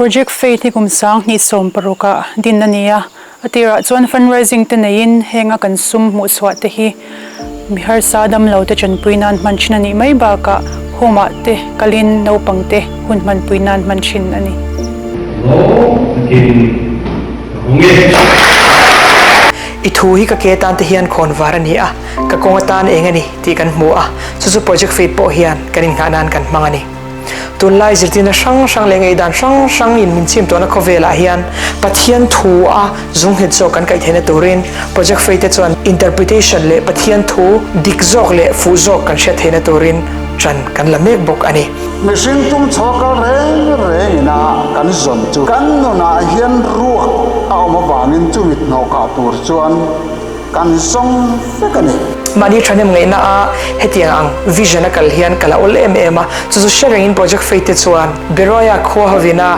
Project Faith hi kum 2016 ah din a ni a, a tirah chuan fundraising te neiin henga kan sum hmuhchhuah te hi mi harsa damlo te tanpui nan hman thin a nih mai bakah home ah te kalin naupang te hun hmanpui nan hman thin a ni. Lawm takin ka hmu nge. I thu hi ka ke tan te hian khawn var a ni a, ka kawng atan eng a ni tih kan hmu a, chu chu Project Faith pawh hian kan innghah nan kan hmang a ni. Tunlai zirtirna hrang hrang leh ngaihdan hrang hrang in min chim tawhna khawvelah hian Pathian thu a zungnghet zawk kan kaih theihna turin Project Faith te chuan interpretation leh Pathian thu dik zawk leh fuh zawk kan hriat theihna turin ṭan kan la mek bawk a ni. Mihring tum chho kal reng reng ina kan zawn chu kan nunah hian ruak a awm avangin chumi hnawhkah tur chuan Kan zawng vek a ni. Mahni thahnem ngaihna a hetiang ang vision a kal hian ka la awl em em a, chu chu hre rengin Project Faith te chuan Beroia khua hovina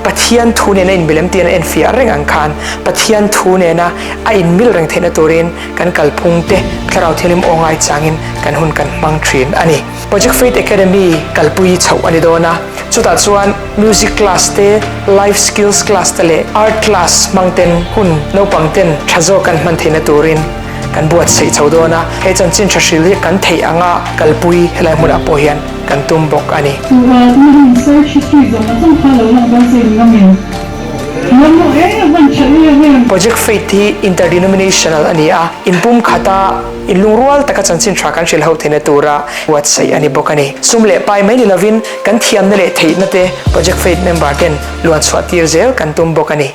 Pathian thu nena inmilem tiin a enfiah reng ang khan Pathian thu nena a inmil reng theihna turin kan kalphung te Thlarau Thianghlim aw ngai changin kan hun kan hmang thin a ni. Project Faith Academy kalpui chhoh a ni dawn a, chutah chuan Music class te, life skills class te leh art class hmang ten hun naupang ten tha zawk kan hman theihna turin kan buatsaih chho dawn a, he chanchin tha hril hi kan theih anga kalpui helai hmunah pawh hian kan tum bawk a ni. Chu tuna han search history zawng a zawng kha lo lang dawn se in ngam em? Ngam maw e, van tha em em. Project Faith hi interdenominational a ni a, inpumkhata inlungrual taka chanchin tha kan hrilh ho theihna tura buatsaih a ni bawk a ni. Sum leh pai mai ni lovin Kan thiamna leh theihna te Project Faith member ten luan chhuah tir zel kan tum bawk a ni.